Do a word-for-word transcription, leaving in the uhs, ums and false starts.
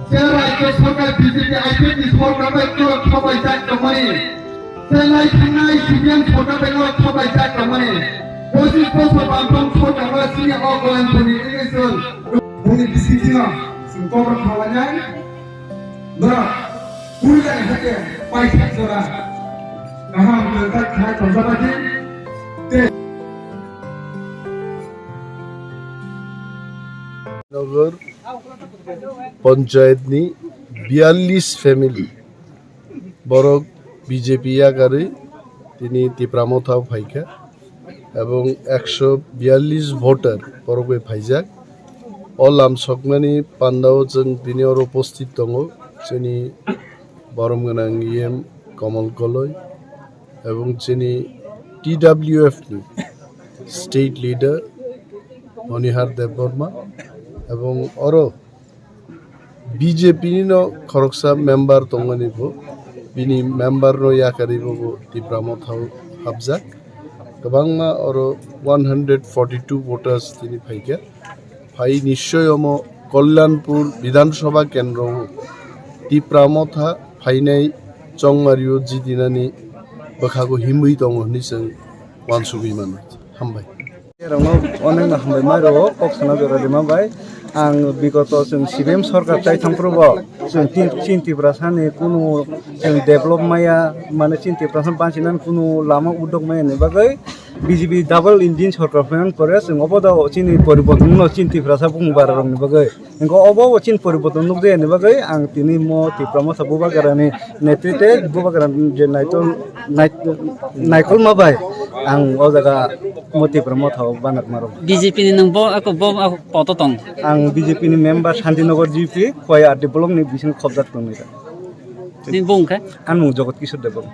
Je rajyo sorkar B J P I P F ni sorkar bai khorok thobai jak tongmani, chenai thangnai C P M sorkar bai khorok thobai jak tongmani, pochis bosor bamtong sorkar bai chini o Goyang Puri election. Boni bisingtwi no chwng kokrok thalainai, norok puri jani hakhe paithak jora kaham kwrwngkha khai tongjak bagwi tei Nagar Panchayat ni biyallis family borok B J P yakarwi tini Tipra Motha o phaikha, ebong ekso biyallis voter borok bai phaijak. O lam sokmani pandao chwng tini oro upasthit tongo chini borom gwnang E M Kamal Koloi, ebong chini T W F ni state leader Manihar Debbarma, ebong oro B J P ni no khoroksa member tongmani bo, bini member no yakarwi bo, bo Tipra Motha o hapjak. Kwbangma oro one hundred forty two voters tini phaikha. Phai nischoi omo Kalyanpur Bidhan Sabha Kendro o Tipra Motha phainai chongmario jidinani bwkhago himwi tongo hwnwi chwng uansugwi mano. Hambai. Rokno onek no hambai mai rwo kok sana jora rima bai. Ang bigoto chwng C P M sorkar chai thang phuru bo chwng tin, chini Tiprasa ni kunu chwng develop maya, mane chini Tiprasa ni banchi nani kunu lama udok maya ni bagwi B J P double engine sorkar phaiman pore chwng obo da chini poriborton no chini Tiprasa bung bara rok ni bagwi. Hingke obo bo chini poriborton nukjakya ni bagwi ang tini mo Tipra Motha Bubagrani netrite Bubagrani je naitol nait-, naikolma bai ang o jaga mo Tipra Motha o banatma rok. B J P ni nwng bo ako bo ako poto tong. Ang B J P ni member Shantinagar G P Khowai R D block ni bising khobjak tongwi. Nini bung khe? Ang mung Jogot Kishore Debbarma.